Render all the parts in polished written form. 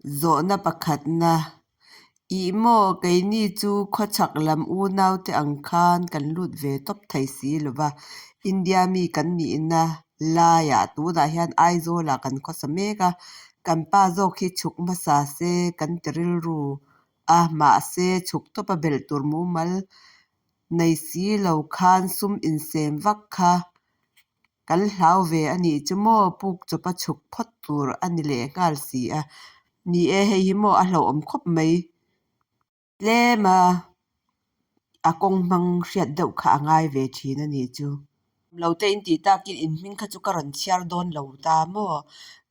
Zawhna pakhatna, Ih maw, keini chu khawchhak lam unaute ang khan kan lut ve tawp thei si lo va, India mi kan nihna laiah tunah hian Aizawlah kan khawsa mek a, kan pa zawk hi chhuk hmasa se kan ti rilru a, mahse chhuk tawpa belh tur mumal nei si lo khan sum insem vak kha Kan hlau ve a nih chu maw puk chawpa chhuk phawt tur a ni leh nghal si a. Ni e, hei hi maw a hlauhawm khawp mai. Tlem a, a kawng hmang hriat deuh kha a ngai ve thin a nih chu. Lo te in tih takin in hming kha chu ka rawn chhiar dawn lo ta maw?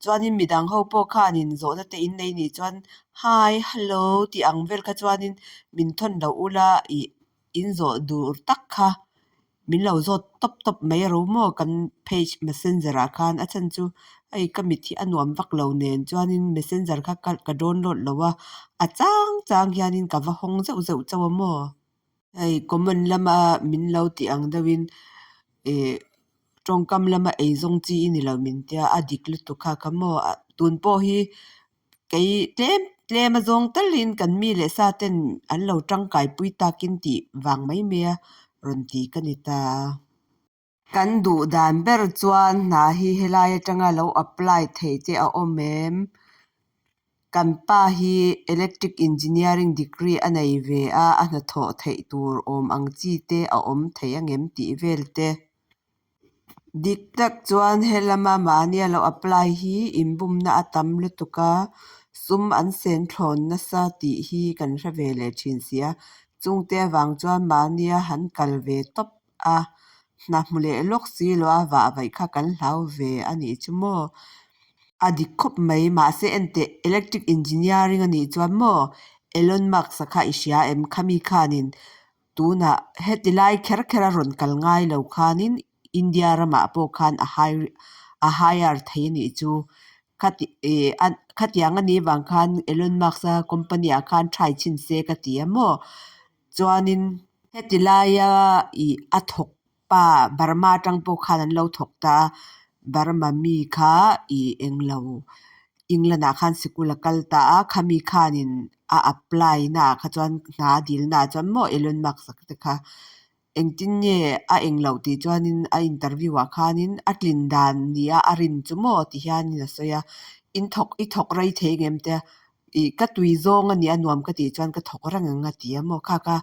Chuanin midang ho pawh khanin zawhna te in nei nih chuan Hi, hello tih ang vel kha chuanin min thawn loh ula ih in zawh dur tak kha min lo zawt tawp tawp mai ro maw kan page messenger ah khan a chhan chu hei ka mit hi a nuam vak lo nen chuanin messenger kha ka download lo a, a chang chang hianin ka va hawng zeuh zeuh chauh a maw. Hei comment lama min lo tih ang deuhin ih tawngkam lama eizawng chi i ni lo min tia a dik lutuk kha kha maw tun pawh hi Kei tlem tlem a zawng talin kan mi leh sa ten an lo tangkaipui takin tih vang mai mai a rawn ti ka ni ta a. Kan duh dan ber chuan hna hi helai atanga lo apply theih te a awm em? Kan pa hi electric engineering degree a nei ve a, a hnathawh theih tur awm ang chi te a awm thei angem tih vel te. Dik tak chuan helama mahnia lo apply hi inbumna a tam lutuk a, sum an sen thlawn nasa tih hi kan hre ve leh thin si a. Chungte avang chuan mahnia han kal ve tawp a, hna hmu leh lawk si lo a vah vaih kha kan hlau ve a nih chu maw? A dik khawp mai, mahse enteh electric engineering a nih chuan maw Elon Musk-a kha i hria em? Khami khanin Tunah heti lai kher kher a rawn kal ngai lo khanin India ramah pawh khan a hire a hire thei a nih chu. Khati ih khatiang a nih vang khan Elon Musk a company ah khan try chhin se ka ti a maw. Chuanin heti laia ih a thawk pa Burma atang pawh khan an lo thawk ta a, Burma mi kha ih englo England ah khan sikul a kal ta a, khami khanin a apply na ah kha chuan hna a dil na ah chuan maw Elon Musk a te kha engtin nge a englo tih chuanin a interview ah khanin a tlin dan nia a rin chu maw ti hianin a sawi a, in thawk i thawk rei thei ngem te ih ka tui zawng a nia nuam ka tih chuan ka thawk reng ang a ti a maw kha kha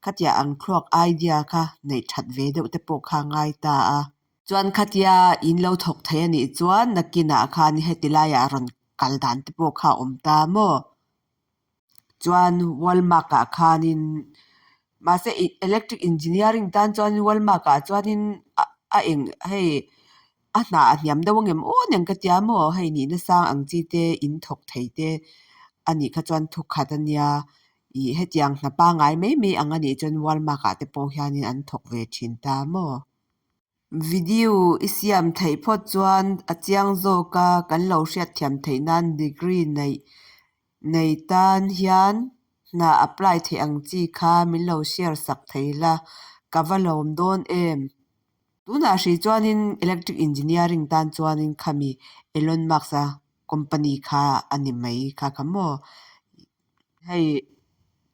khatia ang thluak idea kha neih that ve deuh te pawh kha a ngai ta a. Chuan khatia in lo thawk thei a nih chuan nakinah khan heti laiah rawn kal dan te pawh kha a awm ta maw? Chuan Walmart ah khanin mahse electric engineering tan chuan Walmart ah chuanin a eng hei a hnah a hniam deuh angem aw nen ka tia maw hei nihna sang ang chi te in thawk thei te a nih kha chuan thukhat a nia ih hetiang hna pangngai mai mai ang a nih chuan Walmart ah te pawh hianin an thawk ve thin ta maw? Video i siam theih phawt chuan a chiang zawk a, kan lo hriatthiam theih nan degree neih nei tan hian hna apply theih ang chi kha min lo share sak thei la, ka va lawm dawn em? Tunah hrih chuanin electric engineering tan chuanin khami Elon Musk-a company kha a ni mai kha kha maw? Hei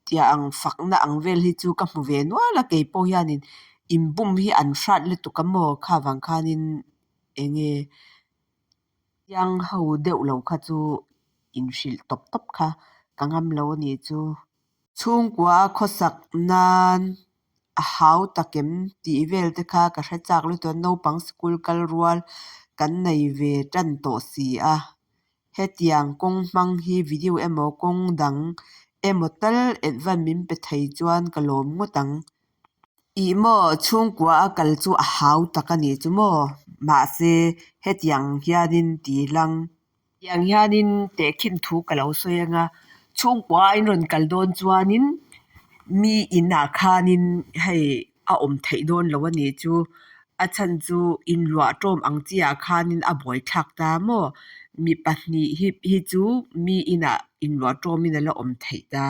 tia ang fakna ang vel hi chu ka hmu ve nual a kei pawh hianin inbum hi an hrat lutuk a maw kha vang khanin eng nge chiang ho deuh lo kha chu inhrilh tawp tawp kha ka ngam lo a nih chu. Chhungkua a khawsak nan a hau takem tih vel te kha ka hre chak lutuk a naupang sikul kal rual kan nei ve tan tawh si a. Hetiang kawng hmang hi video emaw kawng dang emaw tal advance min pe thei chuan ka lawm ngawt ang. Ih maw chhungkua a kal chu a hau tak a nih chu maw? Mahse hetiang hianin ti lang. Tiang hianin tehkhin thu ka lo sawi anga chhungkua a in rawn kal dawn chuanin mi inah khanin hei a awm theih dawn lo a nih chu. A chhan chu inluah tawm ang chi ah khanin a buaithlak ta maw? Mi pahnih hi hi chu mi inah inluah tawmin a la awm theih ta.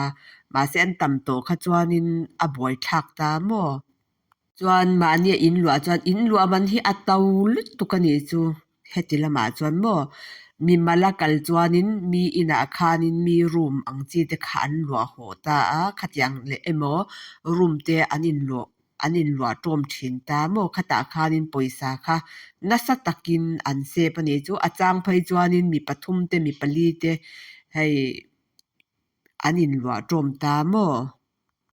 Mahse an tam tawh kha chuanin a buaithlak ta maw? Chuan mahnia inluah chuan inluah man hi a to lutuk a nih chu. Heti lamah chuan maw? Mimal a kal chuanin mi inah khanin mi room ang chi te kha an luah hawh ta a, khatiang leh emaw room te an inluah an inluah tawm thin ta maw? Khatah khanin pawisa kha nasa takin an sep a nih chu. A chang phei chuanin mi pathum te mi pali te hei an inluah tawm ta maw?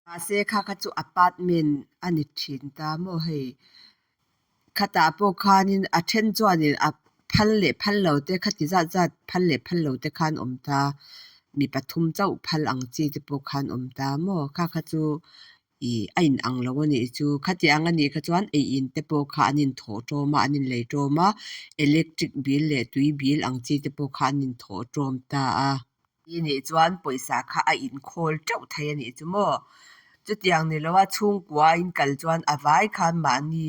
Mahse kha kha chu apartment a ni thin ta maw hei? Khatah pawh khanin a then chuanin a phal leh phal lo te khati zat zat phal leh phal lo te khan awm ta, mi pathum chauh phal ang chi te pawh khan awm ta maw? Kha kha chu ih a inang lo a nih chu. Khatiang a nih kha chuan ei in te pawh kha an inthawh tawm a, an inlei tawm a, electric bill leh tui bill ang chi te pawh kha an inthawh tawm ta a. I nih chuan pawisa kha a inkhawl teuh thei a nih chu maw? Chutiang ni loa chhungkua a inkal chuan a vai khan mahni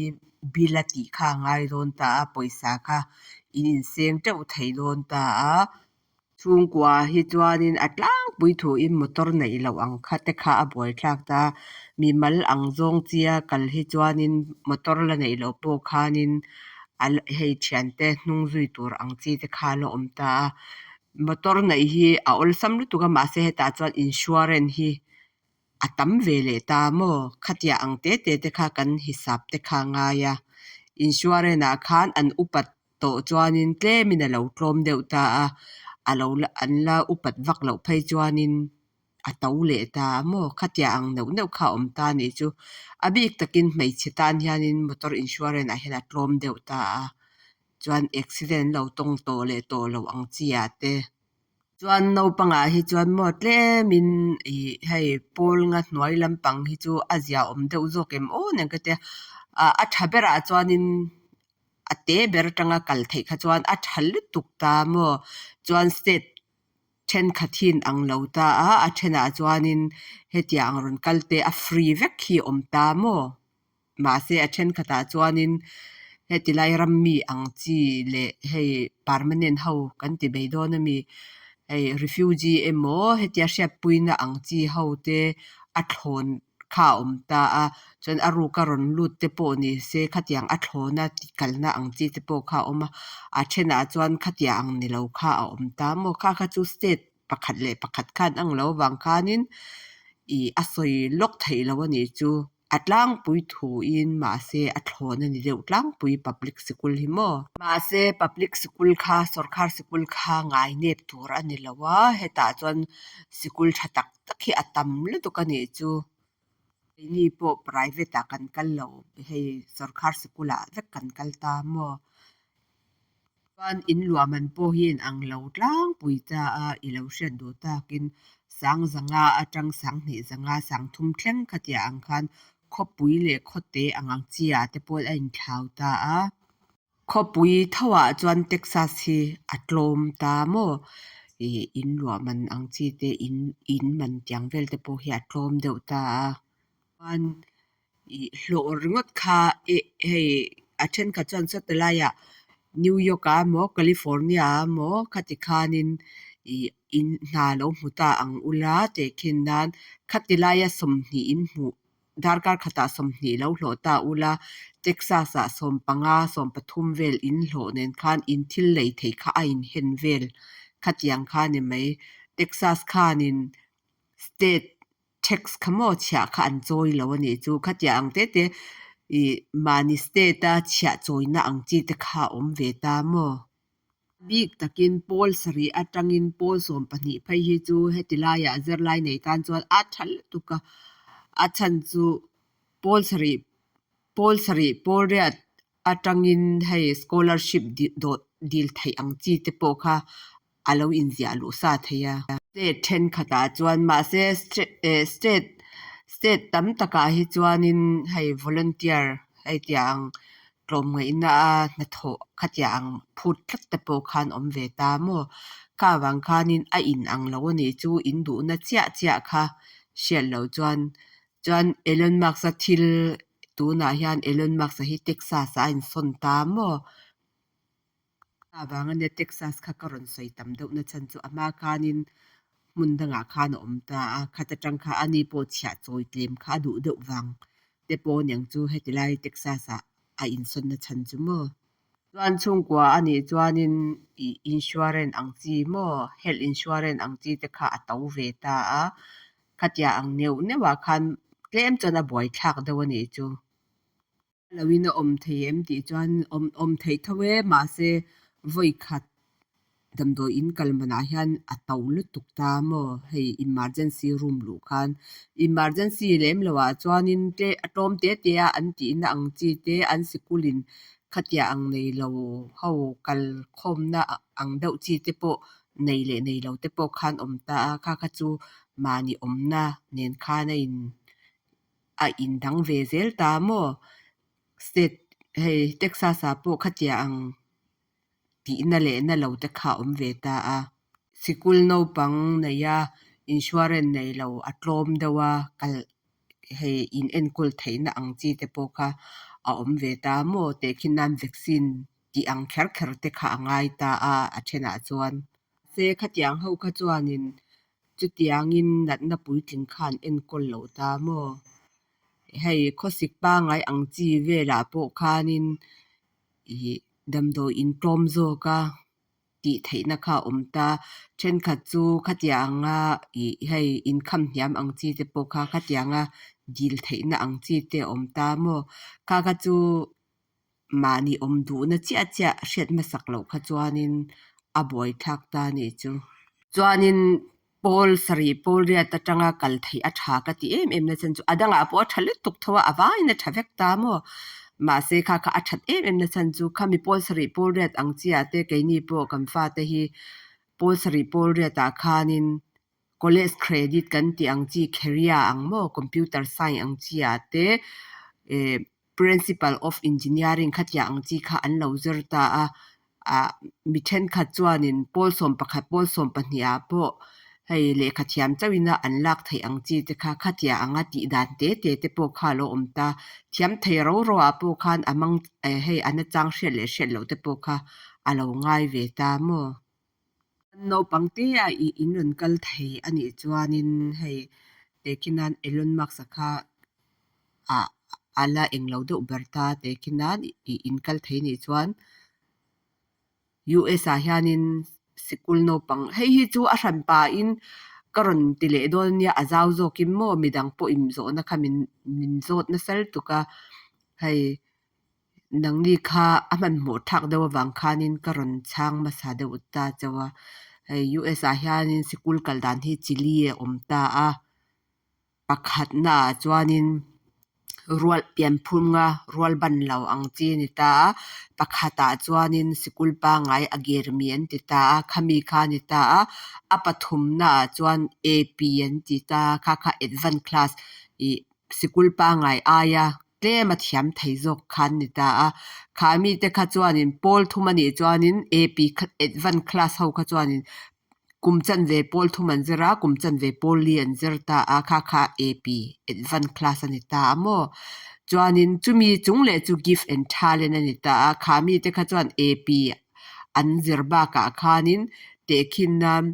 bill a tih kha a ngai dawn ta a, pawisa kha in inseng teuh thei dawn ta a. Chhungkua hi chuanin a tlangpui thuin motor neih loh ang kha te kha a buaithlak ta. Mimal ang zawng chia kal hi chuanin motor la neih loh pawh khanin a hei thiante hnung zui tur ang chi te kha a la awm ta a. Motor neih hi a awlsam lutuk a mahse hetah chuan insurance hi a tam ve leh ta maw? Khatiah ang te te te kha kan hisap te kha a ngai a. Insurance ah khan an upat tawh chuanin tlemin a lo tlawm deuh ta a, a lo la an la upat vak loh phei chuanin a to leh ta a maw? Khatiah ang neuh neuh kha a awm ta a nih chu. A bik takin hmeichhe tan hianin motor insurance ah hian a tlawm deuh ta a. Chuan accident lo tawng tawh leh tawh loh ang chi ah te. Chuan naupangah hi chuan maw tlemin ih hei pawl nga hnuai lampang hi chu a ziaawm deuh zawk em aw nen ka tia. Ah a tha berah chuanin a te ber atanga kal theih kha chuan a tha lutuk ta maw. Chuan state thenkhat hi in ang lo ta a, a thenah chuanin hetiang rawn kal te a free vek hi a awm ta maw. Mahse a thenkhatah chuanin heti lai ram mi ang chi leh hei permanent ho kan ti mai dawn a mi, hei refugee emaw hetia hriatpuina ang chi ho te a thlawn kha a awm ta a, chuan a ruka rawn lut te pawh ni se khatiang a thlawna kalna ang chi te pawh kha a awm a, a thenah chuan khatiang ang ni lo kha a awm ta maw? Kha kha chu state pakhat leh pakhat khan ang lo vang khanin ih a sawi lawk theih loh a nih chu. A tlangpui thuin mahse a thlawn a ni deuh tlangpui public sikul hi maw? Mahse public sikul kha sorkar sikul kha ngai nep tur a ni lo a, hetah chuan sikul tha tak tak hi a tam lutuk a nih chu. Keini pawh private ah kan kal lo, hei sorkar sikul ah vek kan kal ta maw? Chuan in luah man pawh hi in ang lo tlangpui ta a, i lo hriat duh takin sang zanga atang sang hnih zanga sang thum thleng khatiah ang khan khawpui leh khawte ang ang chi ah te pawh a inthlau ta a. Khawpui tho ah chuan Texas hi a tlawm ta maw? Ih in luah man ang chi te in in man tiang vel te pawh hi a tlawm deuh ta a. Chuan ih hlawh ringawt kha eh hei a thenkhat chuan sawti laiah New York ah emaw California ah emaw khati khanin ih in hna lo hmu ta ang ula tehkhin nan khati laia 20 in hmuh darkar khatah 20 lo hlawh ta ula Texas ah 15 13 vel in hlawh nen khan in thil lei theih kha a inhen vel khatiang kha ni mai. Texas khanin state Tax kha maw chhiah kha an chawi lo a nih chu. Khatiang ang te te ih mahni state a chhiah chawina ang chi te kha a awm ve ta maw? Bik takin pawl sarih atangin pawl 12 phei hi chu heti laiah zirlai nei tan chuan a tha lutuk a. A chhan chu pawl sarih pawl sarih pawl riat atangin hei scholarship dil theih ang chi te pawh kha a lo inziah luh sa thei a. State thenkhatah chuan mahse state state tam takah hi chuanin hei volunteer hei tia ang tlawmngaihna a hnathawh khatia ang phut tlat te pawh khan awm ve ta maw? Kha avang khanin a in ang lo a nih chu in duhna chiah chiah kha hriat loh chuan chuan Elon Musk-a thil tunah hian Elon Musk-a hi Texas-ah a insawn ta maw? Avang ania Texas kha ka rawn sawi tam deuh na chhan chu a hma khanin hmun dangah khan a awm ta a, khat atang kha ani pawh chhiah chawi tlem kha a duh deuh vang te pawh aniang chu heti lai Texas ah a insawn na chhan chu maw. Chuan chhungkua a nih chuanin ih insurance ang chi maw health insurance ang chi te kha a to ve ta a, khatia ang neuh neuh ah khan tlem chuan a buaithlak deuh a nih chu. Loin a awm thei em tih chuan awm awm theih tho e mahse vawi khat damdawi in kal manah hian a to lutuk ta maw hei emergency room luh khan emergency lem loh ah chuanin tle a tlawm te te a an tihna ang chi te an sikul in khatia ang nei lo ho kal khawmna ang deuh chi te pawh nei leh nei lo te pawh khan awm ta a kha kha chu mahni awmna nen khan a in a indang ve zel ta maw state hei Texas ah pawh khatia ang tihna leh na lo te kha a awm ve ta a. Sikul naupang neia insurance nei lo a tlawm deuh a kal hei in enkawl theihna ang chi te pawh kha a awm ve ta maw tehkhin nan vaccine tih ang kher kher te kha a ngai ta a a thenah chuan. Se khatiang ho kha chuanin chutiangin natna puitling kha an enkawl loh ta maw? Hei khawsik pangngai ang chi velah pawh khanin ih damdawi intlawm zawka tih theihna kha a awm ta. Thenkhat chu khatianga ih hei inkham hniam ang chi te pawh kha khatianga dil theihna ang chi te a awm ta maw? Kha kha chu mahni awm duhna chiah chiah hriat hmasak loh kha chuanin a buaithlak ta a nih chu. Chuanin pawl sarih pawl riat atanga kal theih a tha ka ti em em na chhan chu a dangah pawh a tha lutuk tho a, a vaiin a tha vek ta maw? Mahse kha kha a that em em na chhan chu khami pawl sarih pawl riat ang chiah te keini pawh kan fate hi pawl sarih pawl riatah khanin College credit kan tih ang chi career ang maw computer science ang chi ah te eh principle of engineering khatiang ang chi kha an lo zir ta a ah mi thenkhat chuanin pawl 11 pawl 12 ah pawh hei lehkha thiam chauhin a an lak theih ang chi te kha khatiang anga tih dan te te te pawh kha a lo awm ta thiam thei ro ro ah pawh khan a mang eh hei a nachang hriat leh hriat loh te pawh kha a lo ngai ve ta maw. Naupang te a ih in rawn kal thei a nih chuanin hei tehkhin nan Elon Musk-a kha ah a la englo deuh ber ta tehkhin nan ih in kal thei a nih chuan US ah hianin sikul naupang hei hi chu a hran pahin ka rawn ti leh dawn ania a zau zawkin maw midang pawh inzawhna kha min min zawt nasa lutuk a hei. Nangni kha a hmanhmawh thlak deuh avang khanin ka rawn chhang hmasa deuh ta chauh a. Hei US ah hianin sikul kal dan hi chili a awm ta a, pakhatna ah chuanin rual pianphunga rual ban lo ang chi a ni ta a, pakhat ah chuanin sikul pangngai a girmi an ti ta a, khami kha a ni ta a, a pathumna ah chuan AP an ti ta a, kha kha advance class ih sikul pangngai aia tlem a thiam thei zawk kha an ni ta a, kha mite kha chuanin pawl thum a nih chuanin AP kha advance class ho kha chuanin kum chanve pawl thum an zir a, kum chanve pawl li an zir ta a, kha kha AP advance class a ni ta a maw? Chuanin chumi chung leh chu gift and talent a ni ta a, kha mite kha chuan AP an zir bakah khanin tehkhin nan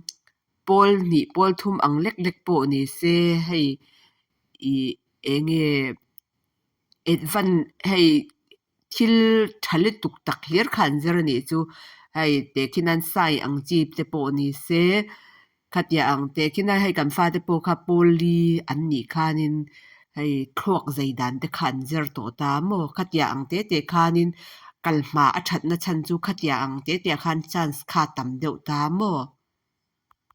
pawl hnih pawl thum ang lek lek pawh ni se hei ih eng nge advance hei thil tha lutuk tak hlir kha an zir a nih chu hei tehkhin an sign ang chi te pawh ni se khatiang ang tehkhin a hei kan fate pawh kha pawl li an nih khanin hei thluak zai dan te kha an zir tawh ta maw khatiang ang te te khanin kal hma a thatna chhan chu khatiang ang te te ah khan chance kha a tam deuh ta maw.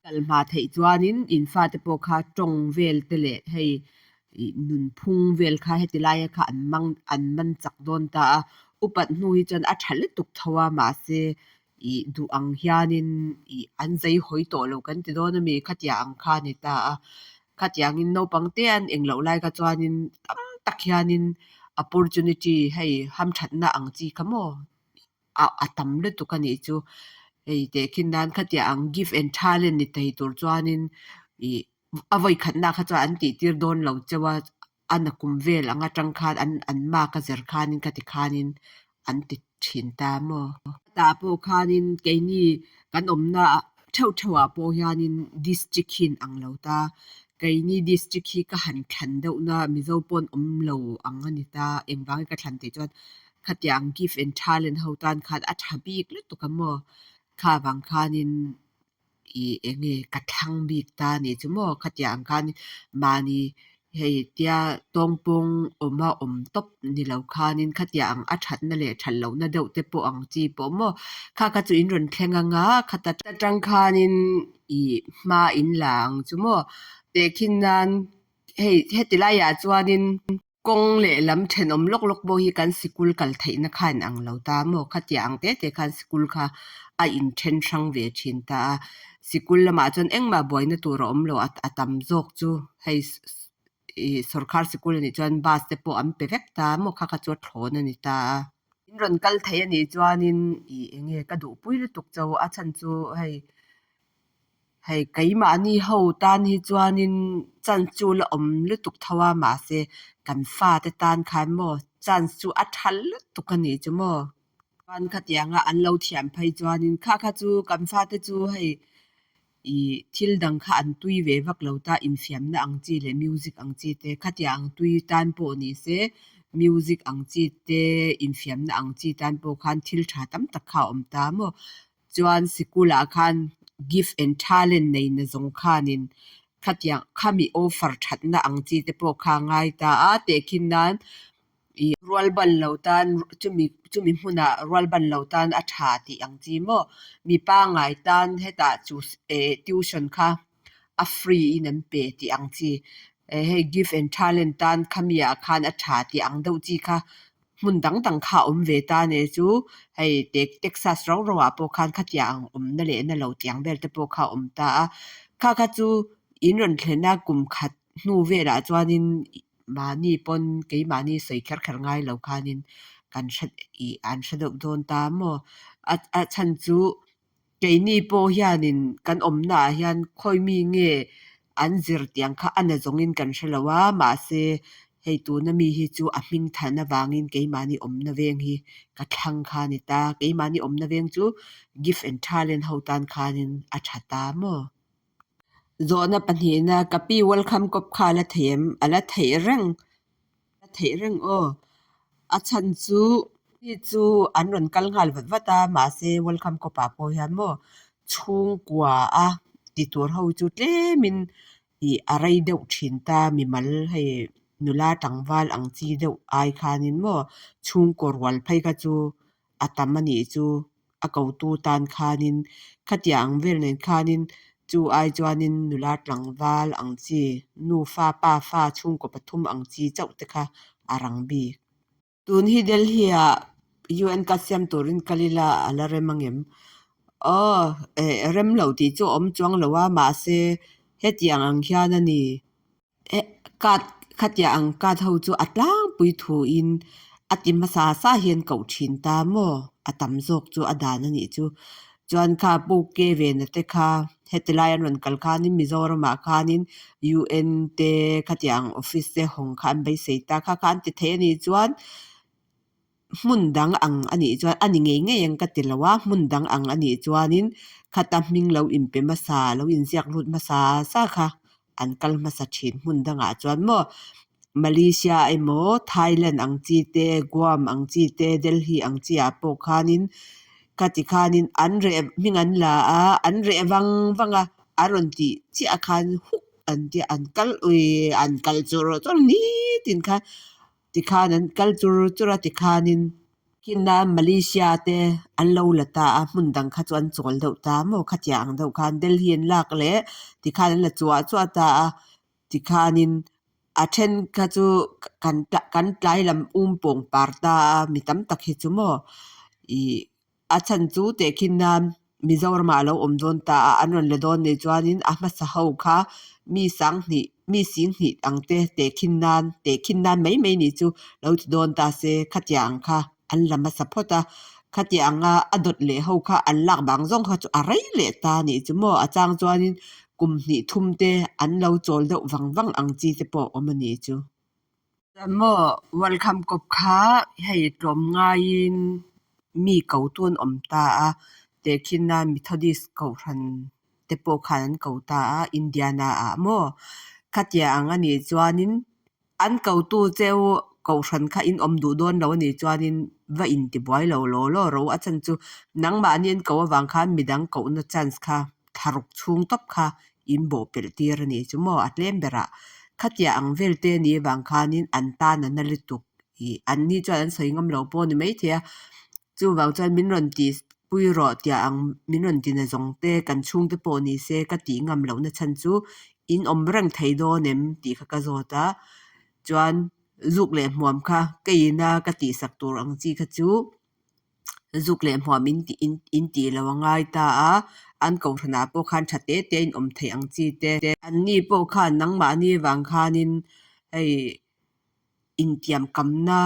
Kal hma theih chuanin in fate pawh kha tawng vel te leh hei ih nunphung vel kha heti laia kha an mang an man chak dawn ta a, upat hnu hi chuan a tha lutuk tho a mahse ih duh ang hianin ih an zei hawi tawh lo kan ti dawn ami khatiang ang kha a ni ta a, khatiangin naupang te an eng loh lai kha chuanin tam tak hianin opportunity hei hamthatna ang chi kha maw. a tam lutuk a nih chu hei tehkhin nan khatiang ang gift and talent ni thei tur chuanin ih a vawi khatna kha chuan an tih tir dawn lo chauh a a nakum vel ang atang khan an an mark a zir khanin khati khanin an ti thin ta maw. Tah pawh khanin keini kan awmna theuh theuh ah pawh hianin district hi in ang lo ta keini district hi ka han thlan deuh na Mizo pawh an awm lo ang a ni ta engvangin ka thlan tih chuan. Khatiang gift and talent ho tan khan a tha bik lutuk a maw? Kha vang khanin ih eng nge ka thlang bik ta nih chu maw? Khatiang khan mahni hei tia tawngpawng awma awm tawp ni lo khanin khatiang a thatna leh that lohna deuh te pawh ang chi pawh maw? Kha kha chu in rawn thleng anga khata tang khanin ih hma in la ang chu maw? Tehkhin nan hei heti laiah chuanin. Kawng leh lam thenawm lawk lawk pawh hi kan sikul kal theihna kha in ang lo ta maw? Khatiang ang te te khan sikul kha a inthen hrang ve thin ta a. Sikul lamah chuan engmah buaina tur a awm lo a tam zawk chu hei ih sawrkar sikul anih chuan bus te pawh an pe vek ta maw? Kha kha chu a thlawn a ni ta a. In rawn kal thei anih chuanin ih eng nge ka duhpui lutuk cho a chhan chu hei. Hei keimahni ho tan hi chuanin chance chu la awm lutuk tho a, mahse kan fate tan khan maw chance chu a tha lutuk a nih chu maw. Chuan khatianga an lo thiam phei chuanin kha kha chu kan fate chu hei ih thil dang kha an tui ve vak lo ta, infiamna ang chi leh music ang chi te khatiang tui tan pawh ni se music ang chi te infiamna ang chi tan pawh khan thil tha tam tak kha a awm ta maw. Chuan sikulah khan gift and talent nei na zawng khanin khatiang khami offer thatna ang chi te pawh kha a ngai ta a, tehkhin nan ih rual ban lo tan chumi chumi hmunah rual ban lo tan a tha tih ang chi maw mi pangngai tan hetah chu eh tuition kha a free in an pe tih ang chi eh hei gift and talent tan khami ah khan a tha tih ang deuh chi kha Hmun dang dang kha a awm ve ta nia chu hei Texas rau rau ah pawh khan khatiang ang awmna leh na lo tiang vel te pawh kha a awm ta a. Kha kha chu in rawn thlen a kum khat hnu velah chuanin mahni pawn keimahni sawi kher kher ngai lo khanin kan hre ih an hre deuh dawn ta maw? A chhan chu Keini pawh hianin kan awmnaah hian khawi mi nge an zir tiang kha a na zawngin kan hre lo a, mahse hei tuna mi hi chu a hming than avangin keimahni awmna veng hi ka thlang kha a ni ta, keimahni awmna veng chu gift and talent ho tan khanin a tha ta maw? Zawhna pahnihna, Ka pi welcome kawp kha a la thei em? A la theih reng. A theih reng aw. A chhan chu mi chu an rawn kal nghal vat vat a, mahse welcome kawp ah pawh hian maw chhungkua a ti tur ho chu tlemin ih a rei deuh thin ta mimal hei nula tlangval ang chi deuh ai khanin maw chhungkaw rual phei kha chu a tam a nih chu a kotu tan khanin khatiang ang vel nen khanin chu ai chuanin nula tlangval ang chi nufa pa fa chhungkaw pathum ang chi chauh te kha a rang bik. Tun hi Delhi ah UN ka siam turin kal ila a la rem angem? Aw eh rem lo tih chu a awm chuang lo a mahse hetiang ang hian a ni. Card khatiang ang card ho chu a tlangpui thuin a ti hmasa sa hian koh thin ta maw? A tam zawk chu a dan a nih chu. Chuan kha Pu Ke Vena te kha heti lai an rawn kal khanin Mizoramah khanin UN te khatiang office te hawng kha an beisei ta kha kha an ti thei a nih chuan hmun dang ang a nih chuan a ni ngei ngei ang ka ti lo a, hmun dang ang a nih chuanin khata hming lo inpe hmasa lo inziak lut hmasa sa kha an kal hmasa thin hmun dangah chuan maw Malaysia emaw Thailand ang chi te Guam ang chi te Delhi ang chi ah pawh khanin khati khanin an reh hming an la a an reh vang vang a an rawn tih chiah khan huk an tia an kal ui an kal chur chur nitin khan. Tikhan an kal chur chur a tikhanin kina Malaysia te an lo la ta a hmun dang kha chu an chawl deuh ta maw khatiang ang deuh khan Delhi an lak leh tikhan an la chuah chuah ta a tikhanin a then kha chu kan kan tlai lam um pawng par ta a mi tam tak hi chu maw ih A chhan chu tehkhin nan Mizoramah a lo awm dawn ta a, an rawn la dawn nei chuanin a hmasa ho kha mi sanghnih, mi singhnih ang te tehkhin nan, tehkhin nan mai mai nih chu lo ti dawn ta se, khatiang ang kha an la hmasa phawt a, khatiang anga a dawt leh ho kha an lak vang zawng kha chu a rei leh ta nih chu maw, a chang chuanin kum hnih thum te an lo chawl deuh vang vang ang chi te pawh a awm a nih chu. Maw Welcome kawp kha hei tlawm ngaiin mi ko tu an awm ta a, tehkhinna Methodist kohhran te pawh khan an ko ta a Indiana ah maw khatiang ang anih chuanin an kotu cheu Kohhran kha in awm duh dawn lo a nih chuanin va intibuai lo law law ro. A chhan chu nangmahni an koh avang khan midang kohna chance kha thlaruk chhung tawp kha in bawhpelh tir a nih chu maw a tlem berah. Khatia ang vel te a nih avang khanin an tan a na lutuk ih anni chuan an sawi ngam lo pawh a ni maithei a. Chuvang chuan min rawn tih pui rawh tia ang min rawn ti na zawng te kan chhungte pawh ni se ka tih ngam lohna chhan chu in awm reng thei dawn em tih kha ka zawt a. Chuan zuk leh hmuam kha ka ina ka tihsak tur ang chi kha chu zuk leh hmuam in tih in tih lo a ngai ta a, an kohhranah pawh khan tha te te in awm theih ang chi te. Anni pawh khan nangmahni vang khanin hei intiamkamna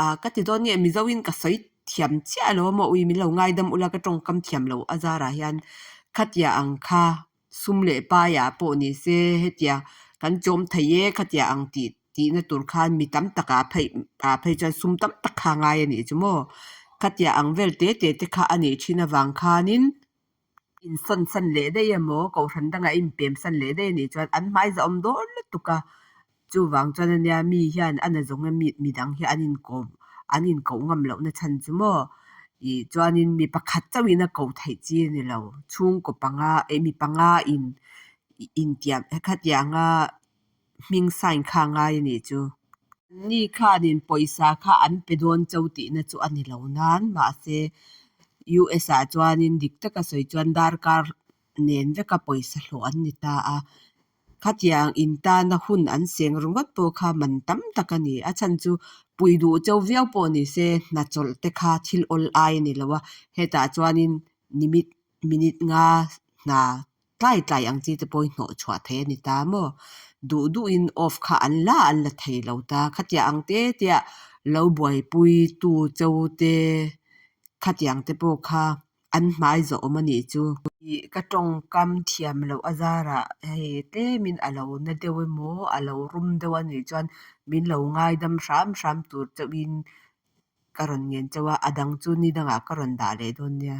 ah ka ti dawn nge Mizo in ka sawi thiam chiah lo a maw ui min lo ngaidam ula ka tawngkam thiam loh a zarah hian khatia ang kha sum leh paiah pawh ni se hetia kan chawm thei e khatia ang tih tihna tur khan mi tam takah phei ah phei chuan sum tam tak kha a ngai a nih chu maw khatia ang vel te te te kha a nih thin avang khanin insawn san leh daih emaw kohhran dangah inpem san leh daih a nih chuan an hmai zahawm dawn lutuk a. Chuvang chuan ania mi hian a na zawng emi midang hi an inkawm an inkoh ngam lohna chhan chu maw ih chuanin mi pakhat chauhin a koh theih chi a ni lo chhungkaw panga eh mi panga in intiam khatianga hming sign kha a ngai a nih chu. Ni khanin pawisa kha an pe dawn cho tihna chu a ni lo nan mahse US ah chuanin dik taka sawi chuan darkar nen veka pawisa hlawh an ni ta a. Khatiang in tana hun an seng ringawt pawh kha man tam tak a ni. A chhan chu pui duh cheu viau pawh ni se hna chawlh te kha thil awl ai a ni lo a, hetah chuanin nimit minute nga hna tlai tlai ang chi te pawh hi hnawh chhuah theih a ni ta maw? Duh duhin off kha an la an la thei lo ta. Khatiang ang te te ah lo buaipui tu cheu te khatiang te pawh kha An hmai zawh awm a nih chu. Ih ka tawngkam thiam loh a zarah hei tlemin a lo na deuh emaw a lo rum deuh a nih chuan min lo ngaidam hram hram tur chauhin ka rawn ngen chauh a, a dang chu ni dangah ka rawn dah leh dawn nia.